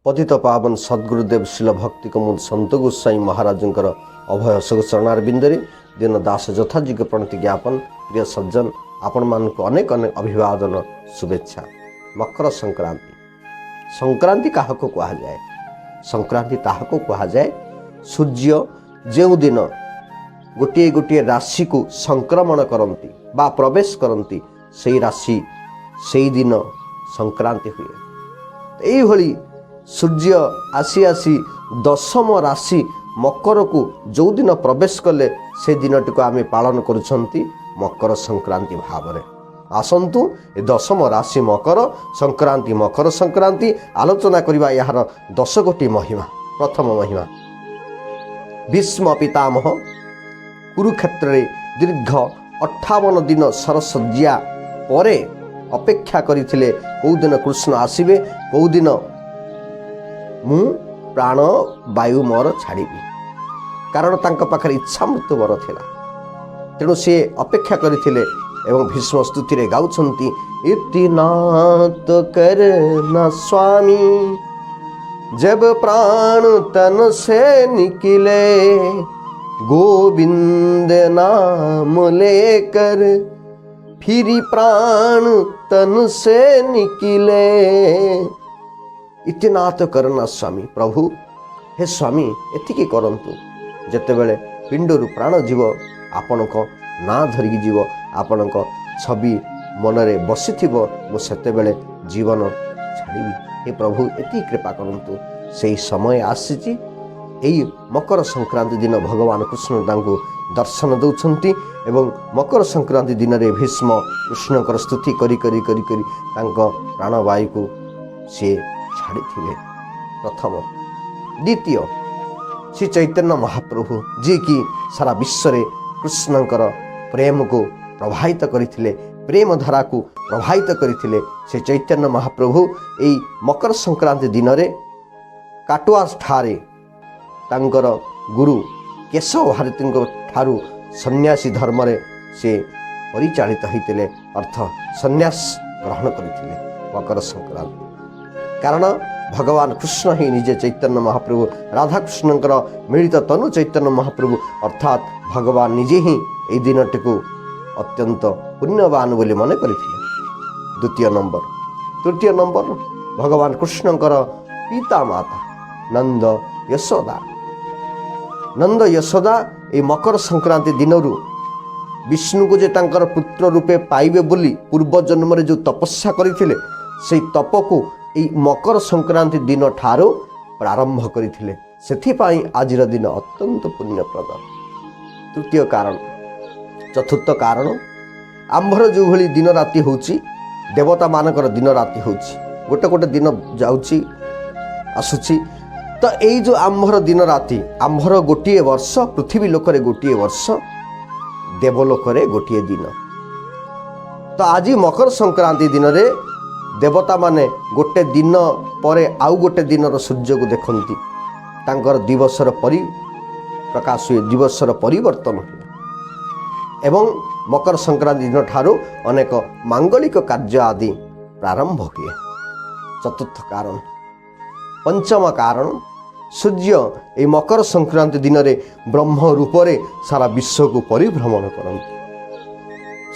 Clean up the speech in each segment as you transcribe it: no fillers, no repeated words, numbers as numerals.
ପତିତ ପାବନ ସଦ୍ଗୁରୁଦେବ ଶ୍ରୀଲ ଭକ୍ତି କୁମୁଦ ସନ୍ତ ଗୋସ୍ୱାମୀ ମହାରାଜଙ୍କର ଅଭୟ ସୁଖ ଚରଣାରବିନ୍ଦରେ ଦୀନ ଦାସ ଯଥାଯୋଗ୍ୟ ପ୍ରଣତି ଜ୍ଞାପନ। ପ୍ରିୟ ସଜ୍ଜନ, ଆପଣମାନଙ୍କୁ ଅନେକ ଅନେକ ଅଭିବାଦନ, ଶୁଭେଚ୍ଛା। ମକର ସଂକ୍ରାନ୍ତି। ସଂକ୍ରାନ୍ତି କାହାକୁ କୁହାଯାଏ? ସଂକ୍ରାନ୍ତି ତାହାକୁ କୁହାଯାଏ, ସୂର୍ଯ୍ୟ ଯେଉଁଦିନ ଗୋଟିଏ ଗୋଟିଏ ରାଶିକୁ ସଂକ୍ରମଣ କରନ୍ତି ବା ପ୍ରବେଶ କରନ୍ତି, ସେଇ ରାଶି ସେଇଦିନ ସଂକ୍ରାନ୍ତି ହୁଏ। ଏଇଭଳି ସୂର୍ଯ୍ୟ ଆସି ଆସି ଦଶମ ରାଶି ମକରକୁ ଯେଉଁଦିନ ପ୍ରବେଶ କଲେ, ସେ ଦିନଟିକୁ ଆମେ ପାଳନ କରୁଛନ୍ତି ମକର ସଂକ୍ରାନ୍ତି ଭାବରେ। ଆସନ୍ତୁ, ଏ ଦଶମ ରାଶି ମକର ସଂକ୍ରାନ୍ତି, ମକର ସଂକ୍ରାନ୍ତି ଆଲୋଚନା କରିବା, ଏହାର 10 ଗୋଟି ମହିମା। ପ୍ରଥମ ମହିମା, ଭୀଷ୍ମ ପିତାମହ କୁରୁକ୍ଷେତ୍ରରେ ଦୀର୍ଘ 58 ଦିନ ଶରଶଯ୍ୟା ପରେ ଅପେକ୍ଷା କରିଥିଲେ, କେଉଁଦିନ କୃଷ୍ଣ ଆସିବେ, କେଉଁଦିନ ମୁଁ ପ୍ରାଣ ବାୟୁ ମୋର ଛାଡ଼ିବି। କାରଣ ତାଙ୍କ ପାଖରେ ଇଚ୍ଛା ମୃତ୍ୟୁ ବର ଥିଲା। ତେଣୁ ସିଏ ଅପେକ୍ଷା କରିଥିଲେ ଏବଂ ଭୀଷ୍ମ ସ୍ତୁତିରେ ଗାଉଛନ୍ତି, "इतना तो करना स्वामी, जब प्राण तन से निकले, गोविंद नाम लेकर फिर प्राण तन से निकले।" इतना तो करना स्वामी, ପ୍ରଭୁ, ହେ ସ୍ୱାମୀ, ଏତିକି କରନ୍ତୁ, ଯେତେବେଳେ ପିଣ୍ଡରୁ ପ୍ରାଣ ଯିବ, ଆପଣଙ୍କ ନାଁ ଧରିକି ଯିବ, ଆପଣଙ୍କ ଛବି ମନରେ ବସିଥିବ, ମୁଁ ସେତେବେଳେ ଜୀବନ ଛାଡ଼ିବି। ହେ ପ୍ରଭୁ, ଏତିକି କୃପା କରନ୍ତୁ। ସେହି ସମୟ ଆସିଛି। ଏଇ ମକର ସଂକ୍ରାନ୍ତି ଦିନ ଭଗବାନ କୃଷ୍ଣ ତାଙ୍କୁ ଦର୍ଶନ ଦେଉଛନ୍ତି ଏବଂ ମକର ସଂକ୍ରାନ୍ତି ଦିନରେ ଭୀଷ୍ମ କୃଷ୍ଣଙ୍କର ସ୍ତୁତି କରି କରି କରି କରି ତାଙ୍କ ପ୍ରାଣବାୟୁକୁ ସିଏ ଛାଡ଼ିଥିଲେ। ପ୍ରଥମ। ଦ୍ୱିତୀୟ, ଶ୍ରୀ ଚୈତନ୍ୟ ମହାପ୍ରଭୁ, ଯିଏକି ସାରା ବିଶ୍ୱରେ କୃଷ୍ଣଙ୍କର ପ୍ରେମକୁ ପ୍ରବାହିତ କରିଥିଲେ, ପ୍ରେମ ଧାରାକୁ ପ୍ରବାହିତ କରିଥିଲେ, ସେ ଚୈତନ୍ୟ ମହାପ୍ରଭୁ ଏଇ ମକର ସଂକ୍ରାନ୍ତି ଦିନରେ କାଟୁଆ ଠାରେ ତାଙ୍କର ଗୁରୁ କେଶବ ଭାରତୀଙ୍କ ଠାରୁ ସନ୍ନ୍ୟାସୀ ଧର୍ମରେ ସେ ପରିଚାଳିତ ହୋଇଥିଲେ, ଅର୍ଥ ସନ୍ନ୍ୟାସ ଗ୍ରହଣ କରିଥିଲେ ମକର ସଂକ୍ରାନ୍ତି। କାରଣ ଭଗବାନ କୃଷ୍ଣ ହିଁ ନିଜେ ଚୈତନ୍ୟ ମହାପ୍ରଭୁ। ରାଧାକୃଷ୍ଣଙ୍କର ମିଳିତ ତନୁ ଚୈତନ୍ୟ ମହାପ୍ରଭୁ, ଅର୍ଥାତ୍ ଭଗବାନ ନିଜେ ହିଁ ଏଇ ଦିନଟିକୁ ଅତ୍ୟନ୍ତ ପୁଣ୍ୟବାନ ବୋଲି ମନେ କରିଥିଲେ। ଦ୍ୱିତୀୟ ନମ୍ବର। ତୃତୀୟ ନମ୍ବର, ଭଗବାନ କୃଷ୍ଣଙ୍କର ପିତା ମାତା ନନ୍ଦ ୟଶୋଦା। ନନ୍ଦ ୟଶୋଦା ଏଇ ମକର ସଂକ୍ରାନ୍ତି ଦିନରୁ ବିଷ୍ଣୁକୁ ଯେ ତାଙ୍କର ପୁତ୍ର ରୂପେ ପାଇବେ ବୋଲି ପୂର୍ବ ଜନ୍ମରେ ଯେଉଁ ତପସ୍ୟା କରିଥିଲେ, ସେଇ ତପକୁ ଏଇ ମକର ସଂକ୍ରାନ୍ତି ଦିନଠାରୁ ପ୍ରାରମ୍ଭ କରିଥିଲେ। ସେଥିପାଇଁ ଆଜିର ଦିନ ଅତ୍ୟନ୍ତ ପୁଣ୍ୟପ୍ରଦ। ତୃତୀୟ କାରଣ। ଚତୁର୍ଥ କାରଣ, ଆମ୍ଭର ଯେଉଁଭଳି ଦିନ ରାତି ହେଉଛି, ଦେବତାମାନଙ୍କର ଦିନ ରାତି ହେଉଛି, ଗୋଟେ ଗୋଟେ ଦିନ ଯାଉଛି ଆସୁଛି। ତ ଏଇ ଯେଉଁ ଆମ୍ଭର ଦିନ ରାତି, ଆମ୍ଭର ଗୋଟିଏ ବର୍ଷ, ପୃଥିବୀ ଲୋକରେ ଗୋଟିଏ ବର୍ଷ, ଦେବଲୋକରେ ଗୋଟିଏ ଦିନ। ତ ଆଜି ମକର ସଂକ୍ରାନ୍ତି ଦିନରେ ଦେବତାମାନେ ଗୋଟେ ଦିନ ପରେ ଆଉ ଗୋଟେ ଦିନର ସୂର୍ଯ୍ୟକୁ ଦେଖନ୍ତି। ତାଙ୍କର ଦିବସର ପରି ପ୍ରକାଶ ହୁଏ, ଦିବସର ପରିବର୍ତ୍ତନ ହୁଏ ଏବଂ ମକର ସଂକ୍ରାନ୍ତି ଦିନଠାରୁ ଅନେକ ମାଙ୍ଗଳିକ କାର୍ଯ୍ୟ ଆଦି ପ୍ରାରମ୍ଭ ହୁଏ। ଚତୁର୍ଥ କାରଣ। ପଞ୍ଚମ କାରଣ, ସୂର୍ଯ୍ୟ ଏହି ମକର ସଂକ୍ରାନ୍ତି ଦିନରେ ବ୍ରହ୍ମ ରୂପରେ ସାରା ବିଶ୍ୱକୁ ପରିଭ୍ରମଣ କରନ୍ତି,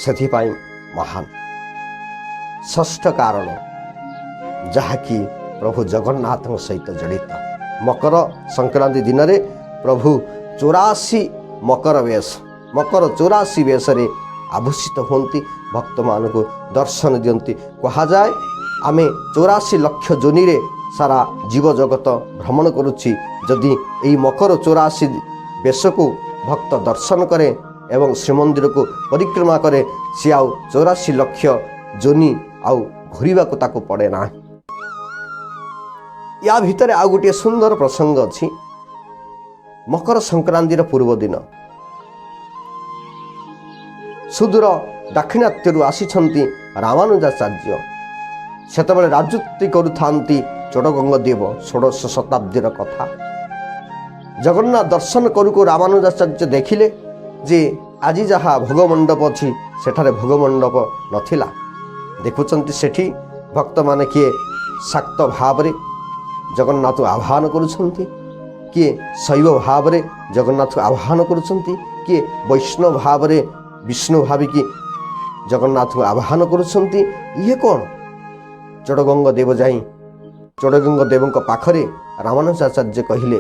ସେଥିପାଇଁ ମହାନ। ଷଷ୍ଠ କାରଣ, ଯାହାକି ପ୍ରଭୁ ଜଗନ୍ନାଥଙ୍କ ସହିତ ଜଡ଼ିତ, ମକର ସଂକ୍ରାନ୍ତି ଦିନରେ ପ୍ରଭୁ 84 ମକର ବେଶ, ମକର 84 ବେଶରେ ଆଭୂଷିତ ହୁଅନ୍ତି, ଭକ୍ତମାନଙ୍କୁ ଦର୍ଶନ ଦିଅନ୍ତି। କୁହାଯାଏ, ଆମେ 84 ଲକ୍ଷ ଯୋନିରେ ସାରା ଜୀବଜଗତ ଭ୍ରମଣ କରୁଛି। ଯଦି ଏଇ ମକର 84 ବେଶକୁ ଭକ୍ତ ଦର୍ଶନ କରେ ଏବଂ ଶ୍ରୀମନ୍ଦିରକୁ ପରିକ୍ରମା କରେ, ସିଏ ଆଉ 84 ଲକ୍ଷ ଯୋନି ଆଉ ଘୁରିବାକୁ ତାକୁ ପଡ଼େ ନାହିଁ। ୟା ଭିତରେ ଆଉ ଗୋଟିଏ ସୁନ୍ଦର ପ୍ରସଙ୍ଗ ଅଛି। ମକର ସଂକ୍ରାନ୍ତିର ପୂର୍ବ ଦିନ ସୁଦୂର ଦାକ୍ଷିଣାତ୍ୟରୁ ଆସିଛନ୍ତି ରାମାନୁଜାଚାର୍ଯ୍ୟ। ସେତେବେଳେ ରାଜୁତି କରୁଥାନ୍ତି ଚୋଡ଼ଗଙ୍ଗ ଦେବ। 16 ଶତାବ୍ଦୀର କଥା। ଜଗନ୍ନାଥ ଦର୍ଶନ କରୁ କରୁ ରାମାନୁଜାଚାର୍ଯ୍ୟ ଦେଖିଲେ ଯେ ଆଜି ଯାହା ଭୋଗମଣ୍ଡପ ଅଛି, ସେଠାରେ ଭୋଗମଣ୍ଡପ ନଥିଲା। ଦେଖୁଛନ୍ତି, ସେଠି ଭକ୍ତମାନେ କିଏ ଶାକ୍ତ ଭାବରେ ଜଗନ୍ନାଥକୁ ଆହ୍ୱାନ କରୁଛନ୍ତି, କିଏ ଶୈବ ଭାବରେ ଜଗନ୍ନାଥକୁ ଆହ୍ୱାନ କରୁଛନ୍ତି, କିଏ ବୈଷ୍ଣବ ଭାବରେ ବିଷ୍ଣୁ ଭାବିକି ଜଗନ୍ନାଥକୁ ଆହ୍ୱାନ କରୁଛନ୍ତି। ଇଏ କ'ଣ? ଚୋଡ଼ଗଙ୍ଗ ଦେବ ଯାଇ ଚୋଡ଼ଗଙ୍ଗ ଦେବଙ୍କ ପାଖରେ ରାମାନୁଜାଚାର୍ଯ୍ୟ କହିଲେ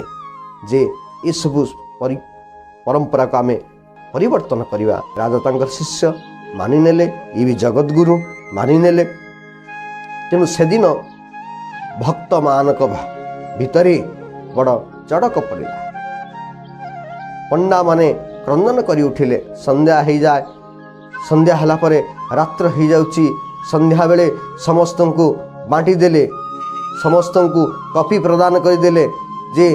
ଯେ ଏସବୁ ପରମ୍ପରାକୁ ଆମେ ପରିବର୍ତ୍ତନ କରିବା। ରାଜା ତାଙ୍କର ଶିଷ୍ୟ ମାନିନେଲେ, ଇଏ ବି ଜଗଦ୍ଗୁରୁ ମାନିନେଲେ। ତେଣୁ ସେଦିନ ଭକ୍ତମାନଙ୍କ ଭିତରେ ବଡ଼ ଚଡ଼କ ପଡ଼ିଲା। ପଣ୍ଡାମାନେ କ୍ରନ୍ଦନ କରି ଉଠିଲେ। ସନ୍ଧ୍ୟା ହେଇଯାଏ, ସନ୍ଧ୍ୟା ହେଲା ପରେ ରାତ୍ର ହେଇଯାଉଛି। ସନ୍ଧ୍ୟାବେଳେ ସମସ୍ତଙ୍କୁ ବାଣ୍ଟି ଦେଲେ, ସମସ୍ତଙ୍କୁ କପି ପ୍ରଦାନ କରିଦେଲେ ଯେ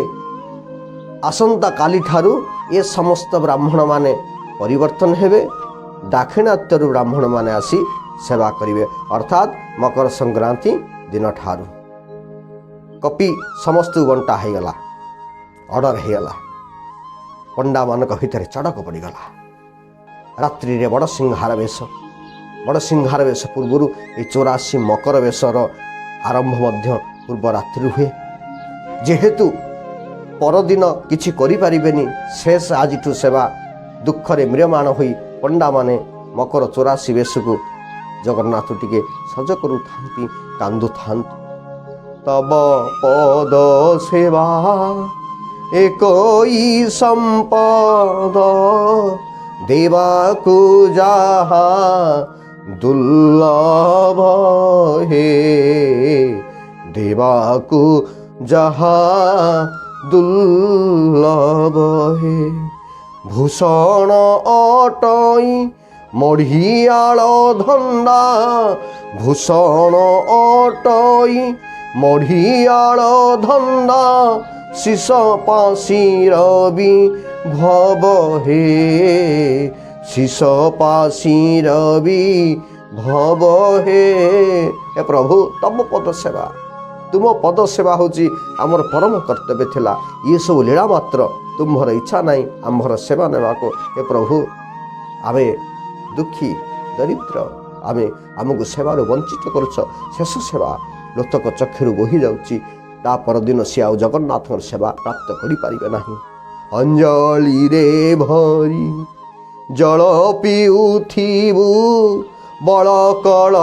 ଆସନ୍ତା କାଲିଠାରୁ ଏ ସମସ୍ତ ବ୍ରାହ୍ମଣମାନେ ପରିବର୍ତ୍ତନ ହେବେ, ଦାକ୍ଷିଣାତ୍ୟରୁ ବ୍ରାହ୍ମଣମାନେ ଆସି ସେବା କରିବେ, ଅର୍ଥାତ୍ ମକର ସଂକ୍ରାନ୍ତି ଦିନଠାରୁ। କପି ସମସ୍ତଙ୍କୁ ବଣ୍ଟା ହେଇଗଲା, ଅର୍ଡ଼ର ହେଇଗଲା। ପଣ୍ଡାମାନଙ୍କ ଭିତରେ ଚଡ଼କ ପଡ଼ିଗଲା। ରାତ୍ରିରେ ବଡ଼ ସିଂହାର ବେଶ, ବଡ଼ ସିଂହାର ବେଶ ପୂର୍ବରୁ ଏ 84 ମକର ବେଶର ଆରମ୍ଭ ମଧ୍ୟ ପୂର୍ବ ରାତ୍ରିରୁ ହୁଏ। ଯେହେତୁ ପରଦିନ କିଛି କରିପାରିବେନି, ଶେଷ ଆଜିଠୁ ସେବା। ଦୁଃଖରେ ମ୍ରିୟମାଣ ହୋଇ ପଣ୍ଡାମାନେ ମକର 84 ବେଶକୁ ଜଗନ୍ନାଥ ଟିକେ ସଜ କରୁଥାନ୍ତି, କାନ୍ଦୁଥାନ୍ତି। ତବ ପଦ ସେବା ଏକଇ ସମ୍ପଦ, ଦେବାକୁ ଯାହା ଦୁର୍ଲଭ ହେ, ଦେବାକୁ ଯାହା ଦୁର୍ଲଭ ହେ। ଭୂଷଣ ଅଟଇ ମଢ଼ିଆଳ ଧଣ୍ଡା, ଭୂଷଣ ଅଟଇ ମଢ଼ିଆଳ ଧଣ୍ଡା, ଶିଶ ପାଶୀର ବିଭବ ହେ, ଶିଶ ପାଶୀର ବିଭବ ହେ। ଏ ପ୍ରଭୁ, ତମ ପଦ ସେବା, ତୁମ ପଦ ସେବା ହେଉଛି ଆମର ପରମ କର୍ତ୍ତବ୍ୟ ଥିଲା। ଇଏ ସବୁ ଲୀଳା ମାତ୍ର। ତୁମ୍ଭର ଇଚ୍ଛା ନାହିଁ ଆମ୍ଭର ସେବା ନେବାକୁ। ଏ ପ୍ରଭୁ, ଆମେ ଦୁଃଖୀ ଦରିଦ୍ର, ଆମେ ଆମକୁ ସେବାରୁ ବଞ୍ଚିତ କରୁଛ। ଶେଷ ସେବା ଲୋତକ ଚକ୍ଷୁରୁ ବୋହି ଯାଉଛି। ତା ପରଦିନ ସିଏ ଆଉ ଜଗନ୍ନାଥଙ୍କର ସେବା ପ୍ରାପ୍ତ କରିପାରିବେ ନାହିଁ। ଅଞ୍ଜଳିରେ ଭରି ଜଳ ପିଉଥିବୁ, ବଳକଳ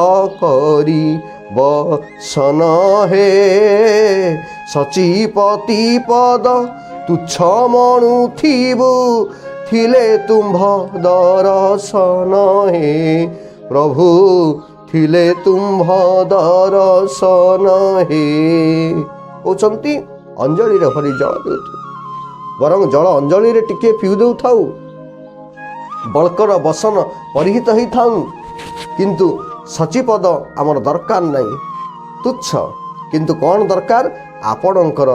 କରି ବସନ ହେ, ସଚିପତି ପଦ ତୁଚ୍ଛ ମଣୁଥିବୁ, ଥିଲେ ତୁମ୍ଭ ଦରଶନ ହେ ପ୍ରଭୁ, ଥିଲେ ତୁମ୍ଭ ଦରଶନ ହେ। କହୁଛନ୍ତି, ଅଞ୍ଜଳିରେ ଭରି ଜଳ ପିଉଥିବୁ, ବରଂ ଜଳ ଅଞ୍ଜଳିରେ ଟିକେ ପିଉ ଦେଉଥାଉ, ବଳ୍କର ବସନ ପରିହିତ ହେଇଥାଉ, କିନ୍ତୁ ସଚିପଦ ଆମର ଦରକାର ନାହିଁ, ତୁଚ୍ଛ। କିନ୍ତୁ କ'ଣ ଦରକାର? ଆପଣଙ୍କର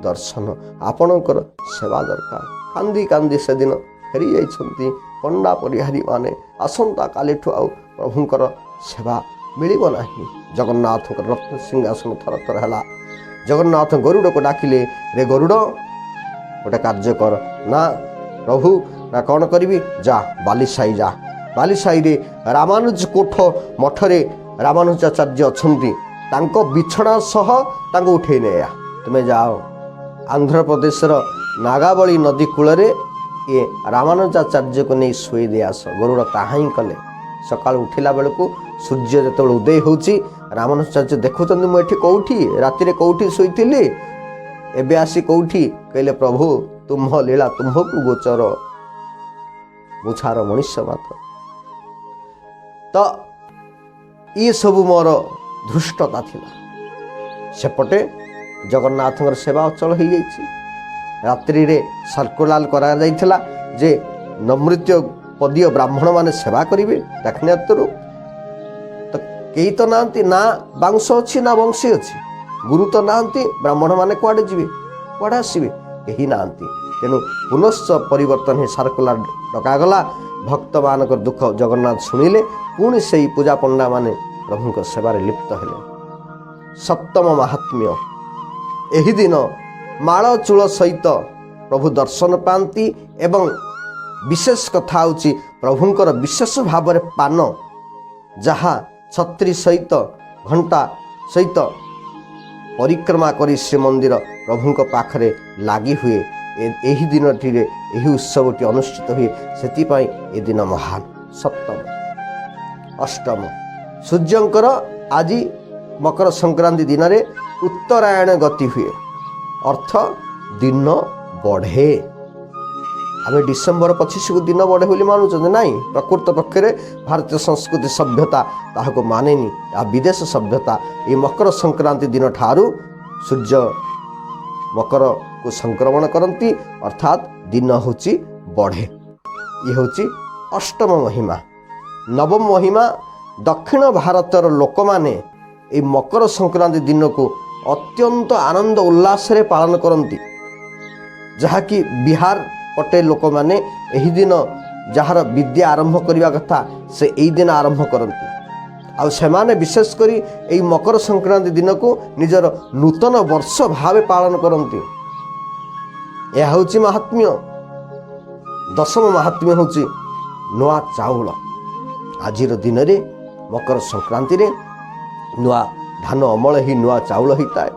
ଦର୍ଶନ, ଆପଣଙ୍କର ସେବା ଦରକାର। କାନ୍ଦି କାନ୍ଦି ସେଦିନ ଫେରି ଯାଇଛନ୍ତି ପଣ୍ଡା ପରିହାରୀମାନେ। ଆସନ୍ତା କାଲିଠୁ ଆଉ ପ୍ରଭୁଙ୍କର ସେବା ମିଳିବ ନାହିଁ। ଜଗନ୍ନାଥଙ୍କର ରତ୍ନ ସିଂହାସନ ଥର ଥର ହେଲା। ଜଗନ୍ନାଥ ଗରୁଡ଼କୁ ଡାକିଲେ, ରେ ଗରୁଡ଼, ଗୋଟେ କାର୍ଯ୍ୟ କର। ନା ପ୍ରଭୁ, ନା କ'ଣ କରିବି? ଯା, ବାଲିସାହି ଯା। ବାଲିସାହିରେ ରାମାନୁଜ କୋଠ ମଠରେ ରାମାନୁଜାଚାର୍ଯ୍ୟ ଅଛନ୍ତି, ତାଙ୍କ ବିଛଣା ସହ ତାଙ୍କୁ ଉଠେଇ ନେଇ ଆ। ତୁମେ ଯାଅ, ଆନ୍ଧ୍ରପ୍ରଦେଶର ନାଗାବଳୀ ନଦୀ କୂଳରେ ଏ ରାମାନୁଜାଚାର୍ଯ୍ୟକୁ ନେଇ ଶୋଇ ଦେଇ ଆସ। ଗରୁଡ଼ ତାହା ହିଁ କଲେ। ସକାଳୁ ଉଠିଲା ବେଳକୁ ସୂର୍ଯ୍ୟ ଯେତେବେଳେ ଉଦୟ ହେଉଛି, ରାମାନୁଜାଚାର୍ଯ୍ୟ ଦେଖୁଛନ୍ତି, ମୁଁ ଏଠି କେଉଁଠି, ରାତିରେ କେଉଁଠି ଶୋଇଥିଲି, ଏବେ ଆସି କେଉଁଠି? କହିଲେ, ପ୍ରଭୁ, ତୁମ୍ଭ ଲୀଳା ତୁମ୍ଭକୁ ଗୋଚର, ମୁଁ ଛାର ମଣିଷ ମାତ୍ର। ତ ଏସବୁ ମୋର ଧୃଷ୍ଟତା ଥିଲା। ସେପଟେ ଜଗନ୍ନାଥଙ୍କର ସେବା ଅଚଳ ହେଇଯାଇଛି। ରାତ୍ରିରେ ସର୍କୁଲାର କରାଯାଇଥିଲା ଯେ ନୈମିତ୍ତିକ ପଦୀୟ ବ୍ରାହ୍ମଣମାନେ ସେବା କରିବେ ଦାକ୍ଷିଣାତ୍ୟରୁ। ତ କେହି ତ ନାହାନ୍ତି, ନା ବାଉଁଶ ଅଛି ନା ବଂଶୀ ଅଛି, ଗୁରୁ ତ ନାହାନ୍ତି, ବ୍ରାହ୍ମଣମାନେ କୁଆଡ଼େ ଯିବେ, କୁଆଡ଼େ ଆସିବେ? କେହି ନାହାନ୍ତି। ତେଣୁ ପୁନଶ୍ଚ ପରିବର୍ତ୍ତନ ହେଇ ସାର୍କୁଲାର ଡକାଗଲା। ଭକ୍ତମାନଙ୍କର ଦୁଃଖ ଜଗନ୍ନାଥ ଶୁଣିଲେ। ପୁଣି ସେଇ ପୂଜା ପଣ୍ଡାମାନେ ପ୍ରଭୁଙ୍କ ସେବାରେ ଲିପ୍ତ ହେଲେ। ସପ୍ତମ ମାହାତ୍ମ୍ୟ, ଏହି ଦିନ ମାଳ ଚୂଳ ସହିତ ପ୍ରଭୁ ଦର୍ଶନ ପାଆନ୍ତି ଏବଂ ବିଶେଷ କଥା ହେଉଛି ପ୍ରଭୁଙ୍କର ବିଶେଷ ଭାବରେ ପାନ, ଯାହା ଛତ୍ରୀ ସହିତ ଘଣ୍ଟା ସହିତ ପରିକ୍ରମା କରି ଶ୍ରୀମନ୍ଦିର ପ୍ରଭୁଙ୍କ ପାଖରେ ଲାଗି ହୁଏ। ଏହି ଦିନଟିରେ ଏହି ଉତ୍ସବଟି ଅନୁଷ୍ଠିତ ହୁଏ, ସେଥିପାଇଁ ଏ ଦିନ ମହାନ। ସପ୍ତମ, ଅଷ୍ଟମ, ସୂର୍ଯ୍ୟଙ୍କର ଆଜି ମକର ସଂକ୍ରାନ୍ତି ଦିନରେ ଉତ୍ତରାୟଣ ଗତି ହୁଏ, ଅର୍ଥ ଦିନ ବଢ଼େ। ଆମେ ଡିସେମ୍ବର 25କୁ ଦିନ ବଢ଼େ ବୋଲି ମାନୁଛନ୍ତି ନାଇଁ। ପ୍ରକୃତ ପକ୍ଷରେ ଭାରତୀୟ ସଂସ୍କୃତି ସଭ୍ୟତା ତାହାକୁ ମାନେନି, ଆଉ ବିଦେଶ ସଭ୍ୟତା। ଏଇ ମକର ସଂକ୍ରାନ୍ତି ଦିନଠାରୁ ସୂର୍ଯ୍ୟ ମକରକୁ ସଂକ୍ରମଣ କରନ୍ତି, ଅର୍ଥାତ୍ ଦିନ ହେଉଛି ବଢ଼େ। ଇଏ ହେଉଛି ଅଷ୍ଟମ ମହିମା। ନବମ ମହିମା, ଦକ୍ଷିଣ ଭାରତର ଲୋକମାନେ ଏହି ମକର ସଂକ୍ରାନ୍ତି ଦିନକୁ ଅତ୍ୟନ୍ତ ଆନନ୍ଦ ଉଲ୍ଲାସରେ ପାଳନ କରନ୍ତି, ଯାହାକି ବିହାର ପଟେ ଲୋକମାନେ ଏହି ଦିନ, ଯାହାର ବିଦ୍ୟା ଆରମ୍ଭ କରିବା କଥା ସେ ଏଇ ଦିନ ଆରମ୍ଭ କରନ୍ତି। ଆଉ ସେମାନେ ବିଶେଷ କରି ଏହି ମକର ସଂକ୍ରାନ୍ତି ଦିନକୁ ନିଜର ନୂତନ ବର୍ଷ ଭାବେ ପାଳନ କରନ୍ତି। ଏହା ହେଉଛି ମାହାତ୍ମ୍ୟ। ଦଶମ ମାହାତ୍ମ୍ୟ ହେଉଛି ନୂଆ ଚାଉଳ। ଆଜିର ଦିନରେ ମକର ସଂକ୍ରାନ୍ତିରେ ନୂଆ ଧାନ ଅମଳ ହେଇ ନୂଆ ଚାଉଳ ହେଇଥାଏ।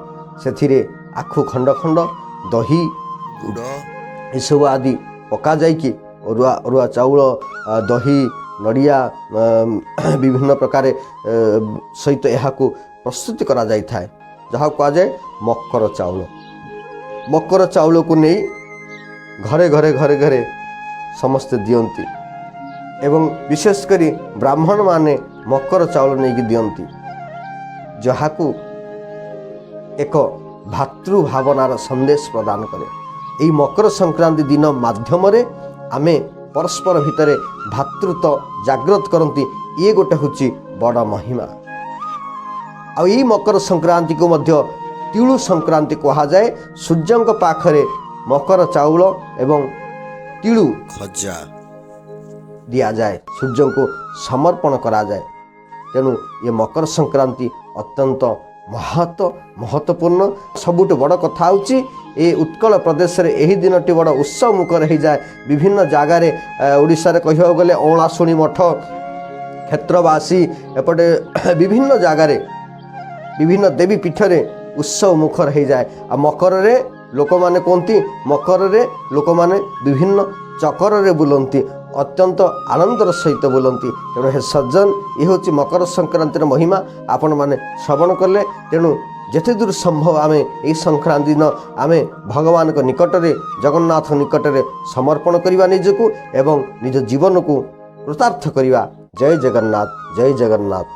ସେଥିରେ ଆଖୁ ଖଣ୍ଡ ଖଣ୍ଡ, ଦହି, ଗୁଡ଼, ଏସବୁ ଆଦି ପକାଯାଇକି ଅରୁଆ ଚାଉଳ, ଦହି, ନଡ଼ିଆ, ବିଭିନ୍ନ ପ୍ରକାର ସହିତ ଏହାକୁ ପ୍ରସ୍ତୁତି କରାଯାଇଥାଏ, ଯାହାକୁ କୁହାଯାଏ ମକର ଚାଉଳ। ମକର ଚାଉଳକୁ ନେଇ ଘରେ ଘରେ ଘରେ ଘରେ ସମସ୍ତେ ଦିଅନ୍ତି ଏବଂ ବିଶେଷ କରି ବ୍ରାହ୍ମଣମାନେ ମକର ଚାଉଳ ନେଇକି ଦିଅନ୍ତି, ଯାହାକୁ ଏକ ଭାତୃଭାବନାର ସନ୍ଦେଶ ପ୍ରଦାନ କରେ। ଏହି ମକର ସଂକ୍ରାନ୍ତି ଦିନ ମାଧ୍ୟମରେ ଆମେ ପରସ୍ପର ଭିତରେ ଭାତୃତ୍ୱ ଜାଗ୍ରତ କରନ୍ତି। ଇଏ ଗୋଟେ ହେଉଛି ବଡ଼ ମହିମା। ଆଉ ଏଇ ମକର ସଂକ୍ରାନ୍ତିକୁ ମଧ୍ୟ ତିଳୁ ସଂକ୍ରାନ୍ତି କୁହାଯାଏ। ସୂର୍ଯ୍ୟଙ୍କ ପାଖରେ ମକର ଚାଉଳ ଏବଂ ତିଳୁ ଖଜା ଦିଆଯାଏ, ସୂର୍ଯ୍ୟଙ୍କୁ ସମର୍ପଣ କରାଯାଏ। ତେଣୁ ଏ ମକର ସଂକ୍ରାନ୍ତି ଅତ୍ୟନ୍ତ ମହତ୍ତ୍ୱପୂର୍ଣ୍ଣ। ସବୁଠୁ ବଡ଼ କଥା ହେଉଛି, ଏ ଉତ୍କଳ ପ୍ରଦେଶରେ ଏହି ଦିନଟି ବଡ଼ ଉତ୍ସବ ମୁଖର ହେଇଯାଏ। ବିଭିନ୍ନ ଜାଗାରେ, ଓଡ଼ିଶାରେ କହିବାକୁ ଗଲେ ଅଁଳାଶୁଣୀ ମଠ, କ୍ଷେତ୍ରବାସୀ, ଏପଟେ ବିଭିନ୍ନ ଜାଗାରେ ବିଭିନ୍ନ ଦେବୀ ପୀଠରେ ଉତ୍ସବ ମୁଖର ହେଇଯାଏ। ଆଉ ମକରରେ ଲୋକମାନେ କୁହନ୍ତି, ମକରରେ ଲୋକମାନେ ବିଭିନ୍ନ ଚକରରେ ବୁଲନ୍ତି, ଅତ୍ୟନ୍ତ ଆନନ୍ଦର ସହିତ ବୁଲନ୍ତି। ତେଣୁ ହେ ସଜ୍ଜନ, ଏ ହେଉଛି ମକର ସଂକ୍ରାନ୍ତିର ମହିମା, ଆପଣମାନେ ଶ୍ରବଣ କଲେ। ତେଣୁ ଯେତେ ଦୂର ସମ୍ଭବ ଆମେ ଏହି ସଂକ୍ରାନ୍ତି ଦିନ ଆମେ ଭଗବାନଙ୍କ ନିକଟରେ, ଜଗନ୍ନାଥ ନିକଟରେ ସମର୍ପଣ କରିବା ନିଜକୁ ଏବଂ ନିଜ ଜୀବନକୁ କୃତାର୍ଥ କରିବା। ଜୟ ଜଗନ୍ନାଥ, ଜୟ ଜଗନ୍ନାଥ।